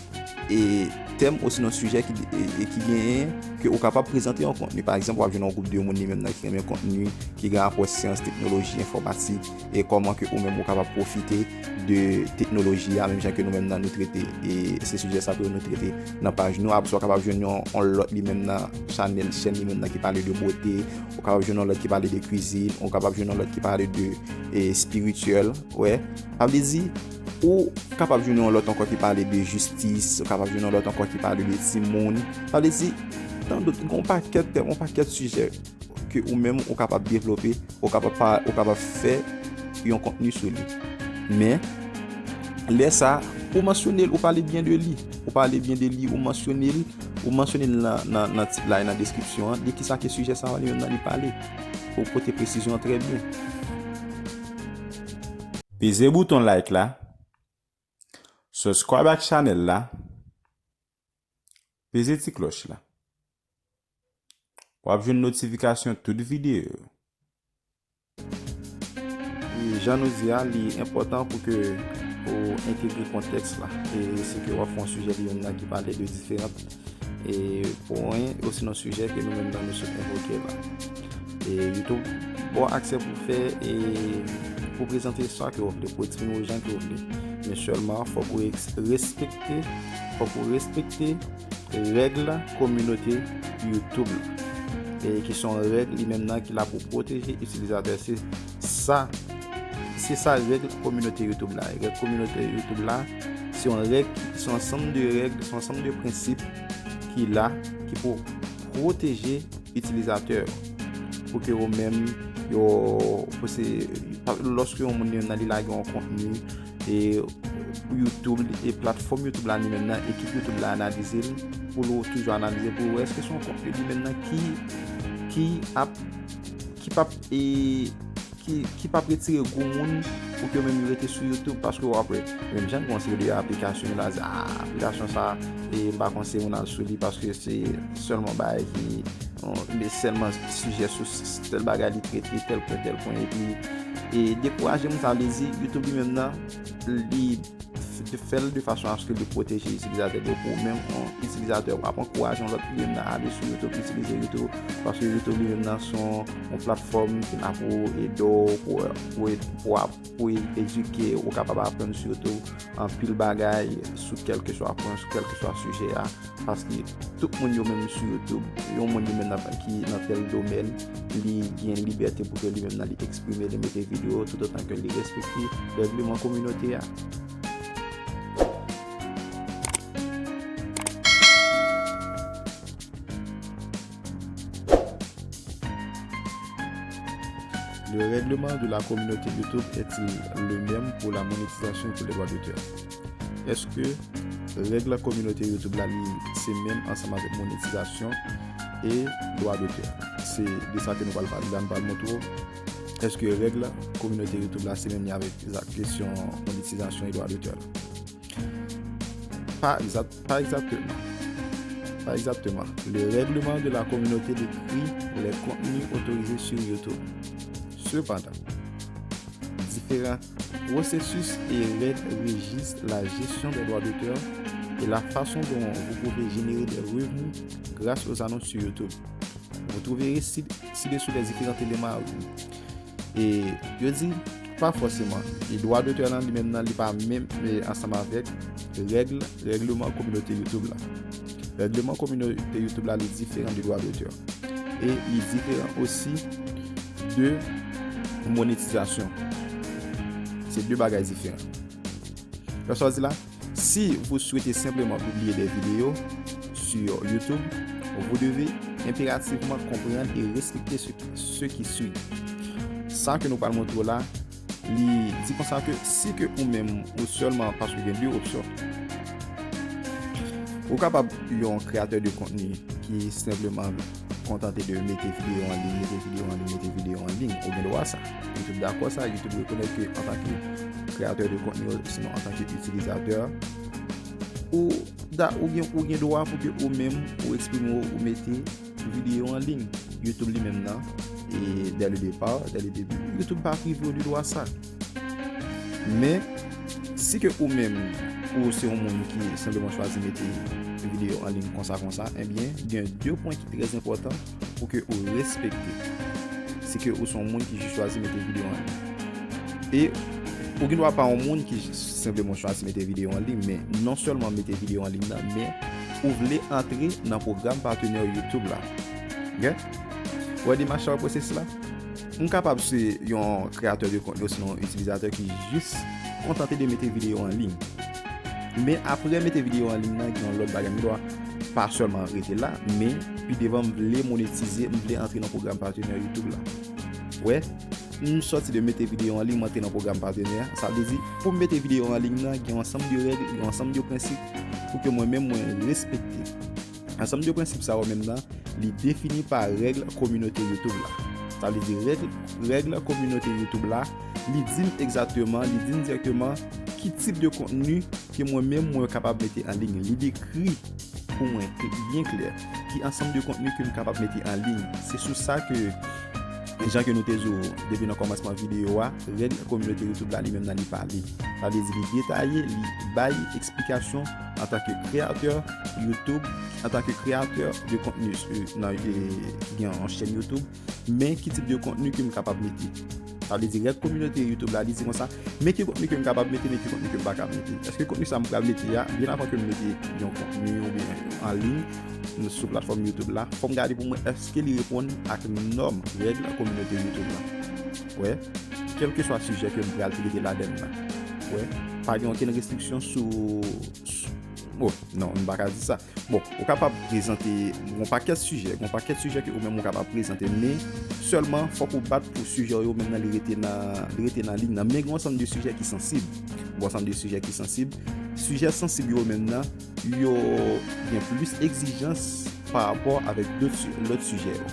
e, tèm osinon sijè ki, e, e ki genyen ke ou kapab prezante yon kontni. Pa egzanp, w ap jwenn yon gwoup de moun li menm nan ki renmen kontni ki gen rapò syans, teknoloji, enfòmatik, e kòman ke ou menm ou kapab pwofite de teknoloji a, menm jan ke nou menm nan nou trete, e se sijè sa tou nou trete nan paj nou. Apre sa, w kapab jwenn yon, yon lòt li menm nan chanèl, chèn li menm nan ki pale de bote, ou kapab jwenn yon lòt ki pale de kwizin, ou kapab jwenn yon lòt ki pale de, e, espirityèl, wè. Sa vle di, ou kapab jwenn yon lòt ankò ki pale de jistis, ou kapab jwenn yon lòt ankò ki pale de timoun. Sa vle di, tan dòt, gen yon pakèt tèm, yon pakèt sijè ke ou menm ou kapab devlope, ou kapab pa, ou kapab fè yon kontni sou li. Men, lè sa, ou mansyone l, ou pale byen de li. Ou pale byen de li, ou mansyone l, ou mansyone l nan, nan, nan tit la e nan deskripsyon an, de kisa ke sijè sa a li menm nan li pale. Ou pote presizyon an trè byen. Peze bouton like la, subscribe ak chanèl la, peze ti klòch la. W ap jwenn notifikasyon tout videyo yo. E jan nou di a, li enpòtan pou ke ou entegre kontèks la. E si ke w ap fè yon sijè li menm nan ki pale de diferan, e, pwen, osinon sijè ke nou menm nan nou sot envoke la. E YouTube ba w aksè pou fè, e, pou prezante sa ke w vle, pou eksprime w jan ke w vle. Men sèlman, fòk ou eks-, respekte, fòk ou respekte règ kominote YouTube la. E ki se yon règ li menm nan ki la pou pwoteje itilizatè. Se sa, se sa règ kominote YouTube la. Règ kominote YouTube la, se yon règ, se yon ansanm de règ, se yon ansanm de prensip ki la, ki pou pwoteje itilizatè yo. Pou ke yo menm, yo, pou se, lòske yon moun li menm nan li lage yon kontni, e YouTube, e platfòm YouTube la li menm nan, ekip YouTube la analize l, pou l toujou analize, pou wè èske se yon kontni li menm nan ki, ki ap, ki p ap, e, ki, ki p ap retire gou moun pou ke yo menm yo rete sou YouTube, paske w ap wè, menm jan gen yon seri de aplikasyon, yo la di, "Ah, aplikasyon sa, e m pa konseye moun al sou li paske se sèlman bagay ki, men sèlman sijè sou s-, s-, tèl bagay li trete, tèl pwen, tèl pwen," epi, e dekouraje moun sa, vle di, YouTube li menm nan, li f-, fè l de fason aske li pwoteje itilizatè yo pou ou menm, yon itilizatè, w ap ankouraje yon lòt li menm nan ale sou YouTube, itilize YouTube, paske YouTube li menm nan se yon, yon platfòm ki la pou ede w, pou, pou, pou ap, pou edike, ou kapab aprann sou YouTube anpil bagay sou kèlkeswa pwen, sou kèlkeswa sijè a, paske tout moun yo menm sou YouTube, yon moun li menm nan, ki nan tèl domèn, li gen libète pou ke li menm nan li eksprime, li mete videyo, toutotan ke li respekte règleman kominote a. Le règleman de la kominote YouTube est-il le même pour la monétisation et pour les droits d'auteur? Èske règ kominote YouTube la, li se menm ansanm avèk monetizasyon e dwa dotè? Se de sa ke nou pral pale la, nou pral montre w èske règ kominote YouTube la se menm li avèk kesyon monetizasyon e dwa dotè la. Pa egzat-, pa egzakteman. Pa egzakteman. Le règleman de la kominote dekri les contenus autorisés sur YouTube. Sepandan, diferan pwosesis e règ rejis la gestion des droits d'auteur et la façon dont vous pouvez générer des revenus grâce aux annonces sur YouTube. Vous trouverez ci, ci-dessous les différents éléments à retenir. E yo di, pa fòseman. E dwa dotè lan li menm nan, li pa menm, e, ansanm avèk règ, règleman kominote YouTube la. Règleman kominote YouTube la, li diferan de dwa dotè. E li diferan osi de monetizasyon. Se de bagay diferan. Lè sa w di la, si vous souhaitez simplement publier des vidéos sur YouTube, vous devez impérativement comprendre et respecter ce, ce qui suit. Sa ke nou pral montre w la, li di konsa ke si ke ou menm ou sèlman, paske gen de opsyon. Ou kapab yon kreyatè de kontni ki senpleman kontante de mete videyo an liy, mete videyo an liy, mete videyo an liy. Ou gen dwa sa. YouTube dakò sa, YouTube rekonèt ke antanke kreyatè de kontni, sinon antanke itilizatè, ou, da, ou gen, ou gen dwa pou ke ou menm, ou eksprime w, ou mete videyo an liy. YouTube li menm nan, e dès le départ, dès le début, YouTube pa prive w de dwa sa. Men, si ke ou menm, ou se yon moun ki senpleman chwazi mete videyo an liy konsa konsa, ebyen, gen de pwen ki trè enpòtan pou ke ou respekte. Si ke ou se yon moun ki jis chwazi mete videyo an liy. E ou gen dwa pa yon moun ki jis senpleman chwazi mete videyo an liy, men non sèlman mete videyo an liy nan, men ou vle antre nan pwogram patenè YouTube la. Ok? Ou wè demach sa, pwosesis la? M kapab se yon kreyatè de kontni osinon yon itilizatè ki jis kontante de mete videyo an liy. Men apre mete videyo an liy nan, gen yon lòt bagay. M gen dwa pa sèlman rete la, men pi devan m vle monetize, m vle antre nan pwogram patenè YouTube la. Wè, m sòti de mete videyo an liy, m antre nan pwogram patenè. Sa vle di, pou m mete videyo an liy nan, gen yon ansanm de règ, gen yon ansanm de prensip pou ke mwen menm mwen respekte. Ansanm de prensip sa yo menm nan, li defini pa règ kominote YouTube la. Sa vle di règ, règ kominote YouTube la, li di m egzakteman, li di m dirèkteman ki tip de kontni ke mwen menm mwen kapab mete an liy. Li dekri pou mwen byen klè ki ansanm de kontni ke m kapab mete an liy. Se sou sa ke, jan ke nou te di w depi nan kòmansman videyo a, règ kominote YouTube la li menm nan li pale. Sa vle di li detaye, li bay eksplikasyon antanke kreyatè YouTube, antanke kreyatè de kontni, e, nan, e, ki gen yon chèn YouTube, men ki tip de kontni ke m kapab mete. Sa vle di règ kominote YouTube la, li di konsa, men ki kontni ke m kapab mete, men ki kontni ke m pa ka mete. Èske kontni sa m pral mete a, byen avan ke m mete yon kontni oubyen an liy sou platfòm YouTube la, fò m gade pou mwen èske li reponn ak nòm, règ kominote YouTube la. Wè, kèlkeswa sijè ke m pral trete ladan l la. Wè, pa gen okenn restriksyon sou, sou, bon, non, m pa ka di sa. Bon, ou kapab prezante yon pakèt sijè, yon pakèt sijè ke ou menm ou kapab prezante, men sèlman fòk ou bat pou sijè yo menm nan li rete nan, li rete nan liy nan. Men gen yon ansanm de sijè ki sansib. Gen yon ansanm de sijè ki sansib. Sijè sansib yo menm nan, yo gen plis egzijans pa rapò avèk dòt si-, lòt sijè yo.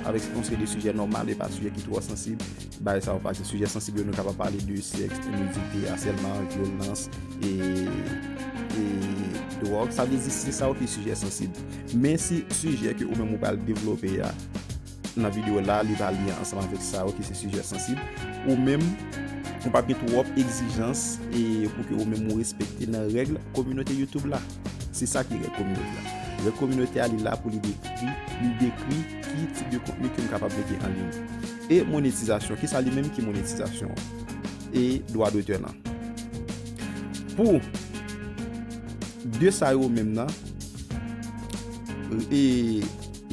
Avèk yon seri de sijè nòmal e pa sijè ki twò sansib. Bagay sa yo, pa egzanp, sijè sansib yo, nou kapab pale de sèks, nidite, asèlman, vyolans, e, e dwòg. Sa vle di se sa yo ki sijè sansib. Men si sijè ke ou menm ou pral devlope a, nan videyo la, li pa lye ansanm avèk sa yo ki se sijè sansib, ou menm, ou p ap gen twòp egzijans e pou ke ou menm ou respekte nan règ kominote YouTube la. Se sa ki règ kominote la. Règ kominote a, li la pou li dekri, li dekri ki tip de kontni ke m kapab mete an liy. E monetizasyon, kisa li menm ki monetizasyon an? E dwa dotè lan. Pou de sa yo menm nan, e,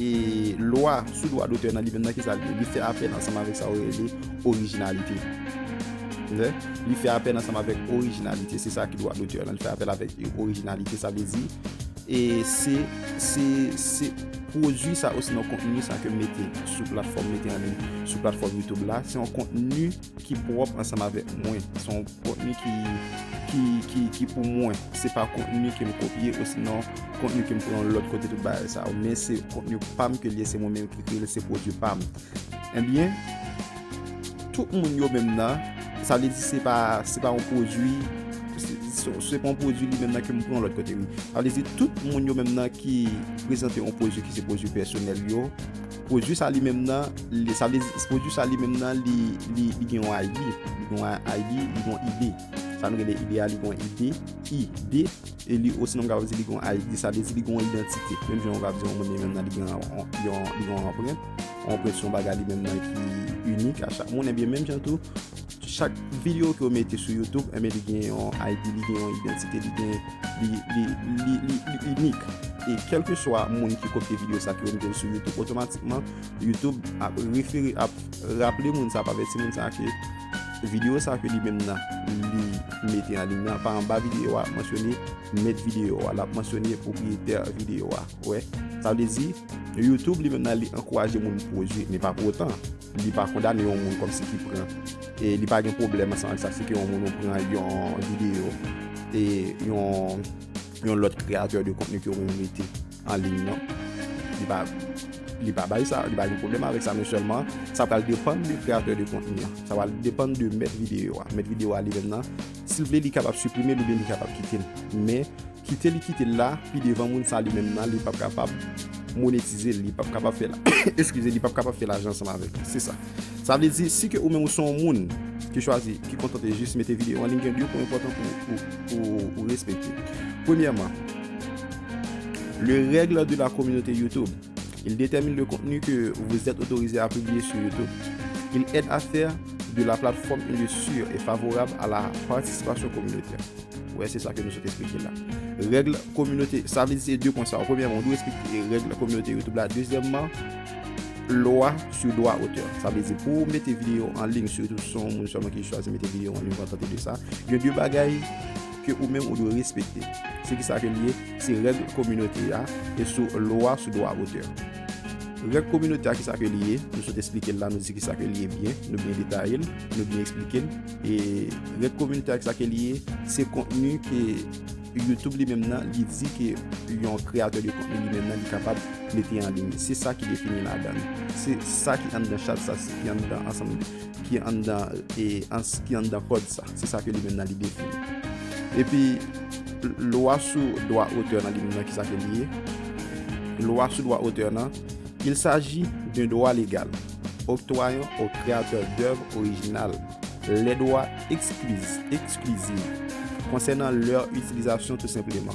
e lwa sou dwa dotè nan li menm nan, kisa li ye? Li fè apèl ansanm avèk sa yo rele orijinalite. Li fè apèl ansanm avèk orijinalite, se sa ki dwa dotè lan. Li fè apèl avèk orijinalite, sa vle di, e se, se, se pwodui sa osinon kontni sa ke m mete sou platfòm, mete an liy sou platfòm YouTube la, se yon kontni ki pwòp ansanm avèk mwen. Se yon kontni ki, ki, ki, ki pou mwen. Se pa kontni ke m kopye osinon kontni ke m pran yon lòt kote, tout bagay sa yo. Men se kontni pa m ke l ye, se mwen menm ki kreye l, se pwodui pa m. Ebyen, tout moun yo menm nan, sa vle di se pa, se pa yon pwodui, se, se, se pa yon pwodui li menm nan ke m pran lòt kote, wi. Sa vle di tout moun yo menm nan ki prezante yon pwodui ki se pwodui pèsonèl yo, pwodui sa li menm nan, li, sa vle di pwodui sa li menm nan, li, li, li gen yon I D, li gen yon I D, li gen yon I D. Sa nou rele I D a, li gen yon I D, I D, e li osinon m kapab di li gen yon I D, sa vle di li gen yon idantite. Menm jan w kapab di yon moun li menm nan li gen yon, yon, li gen yon anprent. Yon anprent se yon bagay li menm nan ki inik a chak moun, ebyen menm jan tou, chak videyo ke w mete sou YouTube, ebyen li gen yon I D, li gen yon idantite, li gen, li, li, li, li, li inik. E kèlkeswa moun ki kopye videyo sa ke w mete l sou YouTube, otomatikman, YouTube ap refere, ap raple moun sa, ap avèti moun sa ke videyo sa ke li menm nan, li mete an liy nan, pa anba videyo a, mansyone mèt videyo a, l ap mansyone pwopriyetè videyo a. Wè, sa vle di, YouTube li menm nan, li ankouraje moun pwodui, men pa pou otan, li pa kondane yon moun kòmsi ki pran, e li pa gen pwoblèm ansanm ak sa, si ke yon moun ou pran yon videyo, e yon, yon lòt kreyatè de kontni ke ou menm mete an liy nan. Li pa, li pa bay sa, li pa gen pwoblèm avèk sa, men sèlman, sa pral depann de kreyatè de kontni an. Sa pral depann de mèt videyo a. Mèt videyo a li menm nan, Si l vle, li kapab siprime l oubyen li kapab kite l. Men, kite li kite l la, pi devan moun sa li menm nan, li p ap kapab monetize l, li p ap kapab fè la, eskize, li p ap kapab fè lajan ansanm avèk li. Se sa. Sa vle di, si ke ou menm ou se yon moun ki chwazi, ki kontante jis mete videyo an liy, gen de pwen enpòtan pou, pou, pou ou respekte. Premyèman, les règles de la communauté YouTube. Il détermine le contenu que vous êtes autorisé à publier sur YouTube. Il aide à faire de la plateforme un lieu sûr et favorable à la participation communautaire. Wè, se sa ke nou sot esplike la. Règ kominote, sa vle di se de pwen sa yo. Premyèman, ou dwe respekte règ kominote YouTube la. Dezyèmman, lwa sou dwa otè. Sa vle di pou w mete videyo an liy sou YouTube, se yon moun sèlman ki chwazi mete videyo an liy, ou kontante de sa. Gen de bagay ke ou menm ou dwe respekte. Se ki sa ke l ye? Se règ kominote a e sou lwa sou dwa otè. Règ kominote a, ki sa ke li ye? Nou sot esplike l la, nou di ki sa ke li ye byen, nou byen detaye l, nou byen eksplike l. E règ kominote a, ki sa ke li ye? Se kontni ke YouTube li menm nan, li di ke yon kreyatè de kontni li menm nan, li kapab mete an liy. Se sa ki defini ladan l. Se sa ki anndan chat sa, se ki anndan ansanm, ki anndan, e, ans, ki anndan kòd sa. Se sa ke li menm nan li defini. Epi, lwa sou dwa otè nan li menm nan, ki sa ke li ye? Lwa sou dwa otè nan, il s'agit d'un droit légal octroyant aux créateurs d'œuvres originales les droits exclus-, exclusifs concernant leur utilisation tout simplement.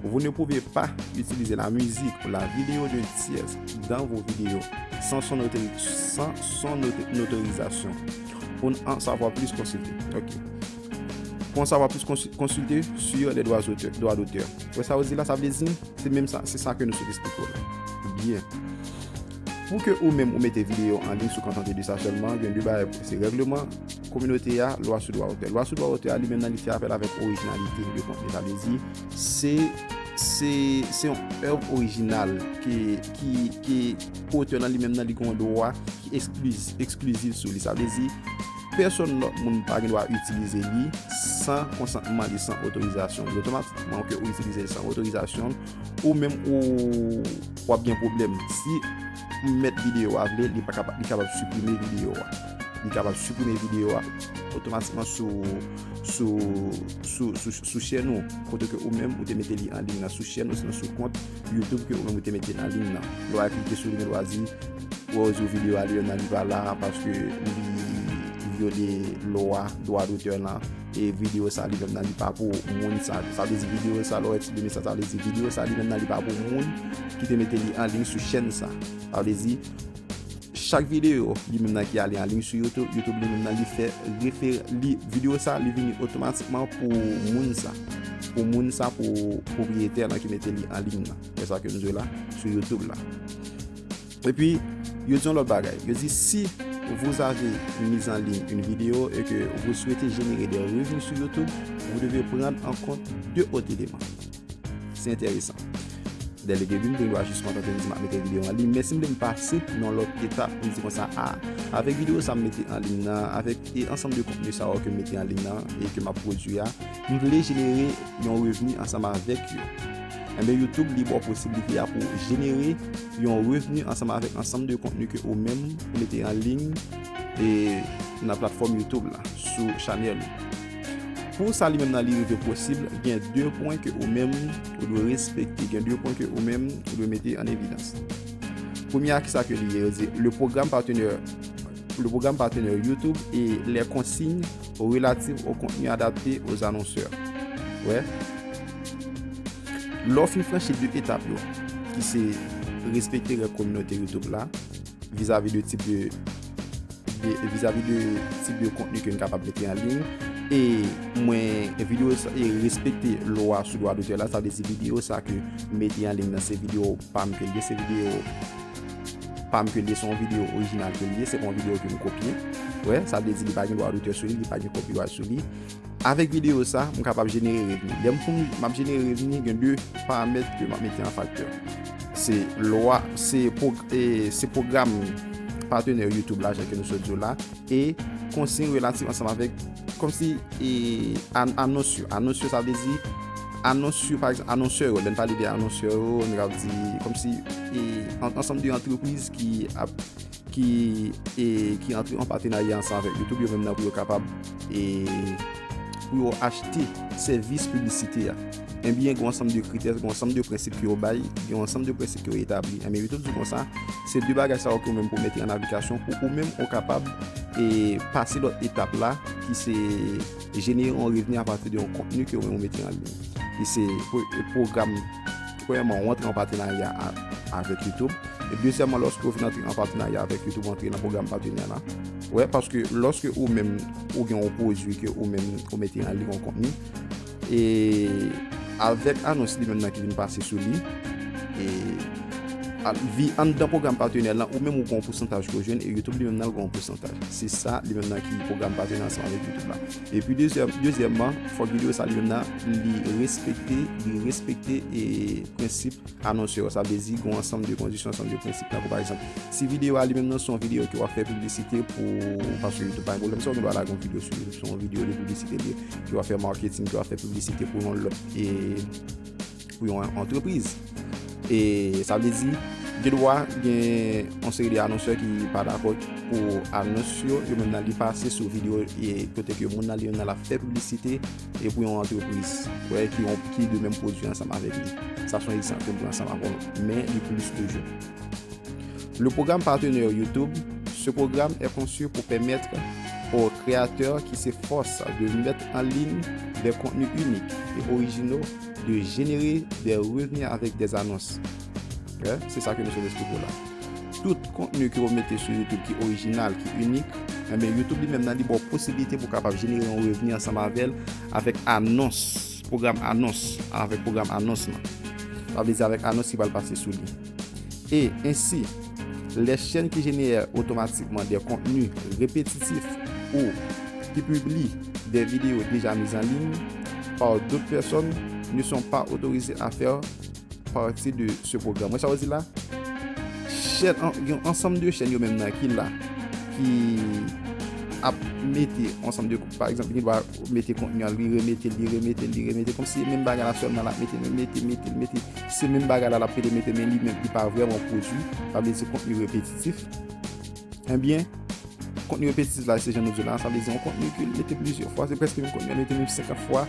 Vous ne pouvez pas utiliser la musique ou la vidéo d'un tiers dans vos vidéos sans son autori-, sans son auto-, autorisation. Pour en savoir plus, consultez. Ok. Pour en savoir plus, consu-, consultez sur les droits d'auteur, droits d'auteur. Wè sa yo di la, sa vle di, se menm sa, se sa ke nou sot esplike w la. Byen. Pou ke ou menm ou mete videyo an liy sou kontante de sa sèlman, gen de bagay, se règleman kominote a, lwa sou dwa otè. Lwa sou dwa otè a, li menm nan, li fè apèl avèk orijinalite de kontni. Sa vle di, se, se, se yon èv orijinal ke, ki, ke otè nan li menm nan, li gen yon dwa ki ekspliz-, eksklizif sou li. Sa vle di, pèsonn lòt moun pa gen dwa itilize li san konsantman li, san otorizasyon li. Otomatikman ke ou itilize li san otorizasyon, ou menm ou, w ap gen pwoblèm. Si mèt videyo a vle, li pa kapab, li kapab siprime videyo a. Li kapab siprime videyo a otomatikman sou, sou, sou, sou, sou chèn ou. Kote ke ou menm ou te mete li an liy nan sou chèn ou, sinon sou kont YouTube ke ou menm ou te mete l an liy nan. Lè w al klike sou li, gen dwa di, wè, ou di videyo a li menm nan li pa la paske li vyole lwa dwa dotè lan. E videyo sa li menm nan li pa pou moun sa. Sa vle di videyo sa, lè w wè ti de mesaj sa, sa vle di videyo sa li menm nan li pa pou moun ki te mete li an liy sou chèn sa. Sa vle di chak videyo li menm nan ki ale an liy sou YouTube, YouTube li menm nan li fè refer-, li, videyo sa li vini otomatikman pou moun sa. Pou moun sa, pou pwopriyetè lan ki mete li an liy nan. Se sa ke m di w la, sou YouTube la. Epi, yo di yon lòt bagay. Yo di, si vous avez mis en ligne une vidéo et que vous souhaitez générer des revenus sur YouTube, vous devez prendre en compte deux autres éléments. Se enteresan. Dè le debi, m te gen dwa jis kontante m di m ap mete videyo an liy, men si m vle m pase nan lòt etap, m di konsa, a, avèk videyo sa m mete an liy nan, avèk e ansanm de kontni sa yo ke m mete an liy nan e ke m ap pwodui a, m vle jenere yon revni ansanm avèk yo. Enben, YouTube li ba w posiblite a pou jenere yon revni ansanm avèk ansanm de kontni ke ou menm ou mete an liy e nan platfòm YouTube la, sou chanèl ou. Pou sa li menm nan li rive posib, gen de pwen ke ou menm ou dwe respekte, gen de pwen ke ou menm ou dwe mete an evidans. Premye a, kisa ke li ye? Yo di, le programme partenaire, le programme partenaire YouTube et les consignes relatives au contenu adapté aux annonceurs. Wè. Lè w fin franchi de etap yo, ki se respekte règ kominote YouTube la, vizavi de tip de, de, vizavi de tip de kontni ke n kapab mete an liy. E mwen, videyo sa, e respekte lwa sou dwa dotè la, sa vle di videyo sa ke m mete an liy nan, se videyo pa m ke l ye, se videyo pa m ke l ye, se yon videyo orijinal ke l ye, se pa yon videyo ke m kopye. Wè, sa vle di li pa gen dwa dotè sou li, li pa gen copyright sou li. Avèk videyo sa, m kapab jenere revni. Lè m pou m ap jenere revni, gen de paramèt ke m ap mete an faktè. Se lwa, se pwog-, e, se pwogram patenè YouTube la, jan ke nou sot di w la, e konsiy relatif ansanm avèk, kòmsi, e, an-, anons yo. Anons yo, sa vle di, anons yo, pa egzanp, anonsè yo, lè n pale de anonsè yo, nou ka di, kòmsi, e, an-, ansanm de antrepriz ki ap ki, e, ki antre an patenarya ansanm avèk YouTube, yo menm nan pou yo kapab, e, pou yo achte sèvis piblisite a. Ebyen, gen yon ansanm de kritè, gen yon ansanm de prensip ke yo bay, gen yon ansanm de prensip ke yo etabli. Ebyen, YouTube di w konsa, se de bagay sa yo ke ou menm pou mete an aplikasyon pou ou menm ou kapab e pase lòt etap la ki se jenere yon revni apati de yon kontni ke ou menm ou mete an liy. E se pro- pwogram, premyèman, ou antre an patenarya a- avèk YouTube. E dezyèmman, lòske ou fin antre an patenarya avèk YouTube, ou antre nan pwogram patenè la. Wè, paske lòske ou menm, ou gen yon pwodui ke ou menm, ou mete an liy, yon kontni, e avèk anons li menm nan ki vin pase sou li, e a- vi anndan pwogram patenè lan, ou menm ou gen yon pousantaj ke w jwenn, e YouTube li menm nan l gen yon pousantaj. Se sa li menm nan ki pwogram patenè ansanm avèk YouTube la. Epi dezyèm, dezyèmman, fòk videyo sa li menm nan li respekte, li respekte e prensip anonsè yo. Sa vle di gen yon ansanm de kondisyon, ansanm de prensip. Tankou pa egzanp, si videyo a li menm nan se yon videyo ke w ap fè piblisite pou, paske YouTube pa gen pwoblèm sa, ou gen dwa lage yon videyo sou YouTube, se yon videyo de piblisite li, ke w ap fè marketing, ke w ap fè piblisite pou yon lòt e pou yon antrepriz. E sa vle di, gen dwa gen yon seri de anonsè ki pa dakò pou anons yo, yo menm nan li pase sou videyo e kote ke moun nan li menm nan l ap fè piblisite e pou yon antrepriz, wè, ki, yon, ki de menm pwodui ansanm avèk li. Sa se yon egzanp ke m pran ansanm avè w, men li plis toujou. Le programme partenaire YouTube, ce programme est conçu pour permettre aux créateurs qui s'efforcent de mettre en ligne des contenus uniques et originaux de générer des revenus avec des annonces. Wè, se sa ke nou sot eksplike w la. Tout kontni ke w mete sou YouTube ki orijinal, ki inik, enben, YouTube li menm nan li ba w posiblite pou w kapab jenere yon revni ansanm avè l, avèk anons, pwogram anons, avèk pwogram anons lan. Sa vle di avèk anons ki pral pase sou li. Et ainsi, les chaînes qui génèrent automatiquement des contenus répétitifs ou qui publient des vidéos déjà mises en ligne par d'autres personnes ne sont pas autorisées à faire partie de ce programme. Wè sa w di la? Chèn, an- gen yon ansanm de chèn yo menm nan ki la, ki ap mete ansanm de, pa egzanp, li gen dwa mete kontni an, li remete l, li remete l, li remete, kòmsi se menm bagay la sèlman l ap mete, mete, mete, mete, se menm bagay la l ap mete, mete, men li menm li pa vrèman pwodui, sa vle di kontni repetitif. Ebyen, kontni repetitif la, se jan nou di la, sa vle di yon kontni ke l mete plizyè fwa, se prèske menm kontni an mete menm senkant fwa.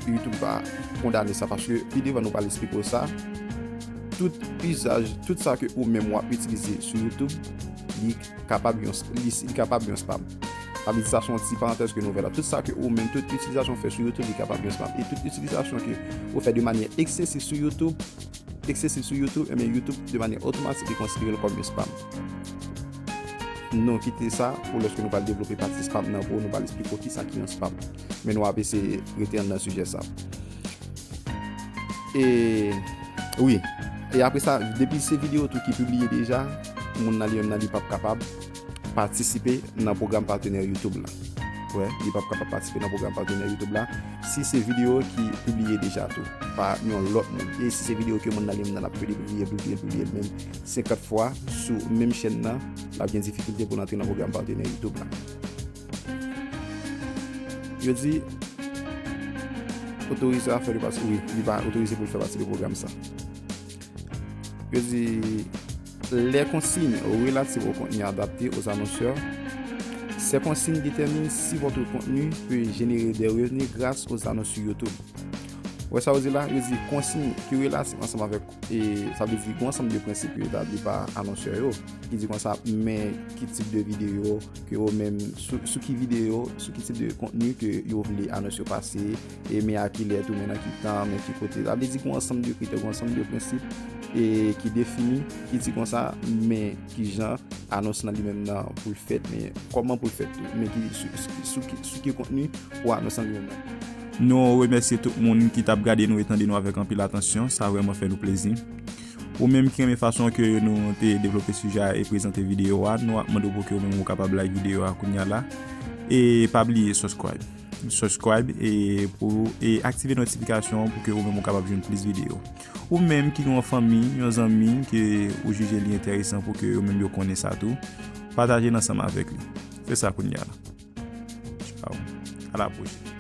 YouTube va kondane sa, paske pi devan nou pral eksplike w sa. Tout izaj, tout sa ke ou menm w ap itilize sou YouTube, li kapab yon, li, li kapab yon spam. Sa vle di sa se yon ti parantèz ke nou ouvè la. Tout sa ke ou menm, tout itilizasyon w fè sou YouTube, li kapab yon spam. E tout itilizasyon ke ou fè de manyè eksesif sou YouTube, eksesif sou YouTube, enben YouTube de manyè otomatik li konsidere l kòm yon spam. Nou kite sa pou lòske nou pral devlope pati spam nan pou nou pral eksplike w kisa ki yon spam. Men nou ap eseye rete anndan sijè sa. E wi. E apre sa, depi se videyo tou ki pibliye deja, moun nan li menm nan li p ap kapab patisipe nan pwogram patenè YouTube la. Wè, li p ap kapab patisipe nan pwogram patenè YouTube la si se videyo ki pibliye deja tou pa yon lòt moun. E si se videyo ke moun nan li menm nan l ap pibliye, pibliye, pibliye l menm senkant fwa sou menm chèn nan, l ap gen difikilte pou l antre nan pwogram patenè YouTube la. Yo di otorize a fè de pati, wi, li pa otorize pou l fè pati de pwogram sa. Yo di, les consignes relatives au contenu adapté aux annonceurs. Ces consignes déterminent si votre contenu peut générer des revenus grâce aux annonces sur YouTube. Wè sa yo di la, yo di konsiy ki relatif ansanm avèk, e, sa vle di gen yon ansanm de prensip yo etabli pa anonsè yo, ki di konsa, men ki tip de videyo ke yo menm, sou, sou ki videyo, sou ki tip de kontni ke yo vle anons yo pase, e men a ki lè tou, men nan ki tan, men ki kote. Sa vle di gen yon ansanm de kritè, gen yon ansanm de prensip, e ki defini, ki di konsa, men ki jan anons lan li menm nan pou l fèt, men kòman pou l fèt tou, men ki, sou, sou, sou ki, sou ki kontni pou anons lan li menm nan. Nou remèsye tout moun ki t ap gade nou e tande nou avèk anpil atansyon. Sa vrèman fè nou plezi. Ou menm ki renmen fason ke nou te devlope sijè a e prezante videyo a, nou ap mande w pou ke ou menm ou kapab like videyo a kounye a la. E pa bliye subscribe. Subscribe e pou, e aktive notifikasyon pou ke ou menm ou kapab jwenn plis videyo. Ou menm ki gen yon fanmi, yon zanmi ke ou jije li enteresan pou ke yo menm yo konnen sa tou, pataje l ansanm avèk li. Fè sa kounye a la. Tchao. A la pwochèn.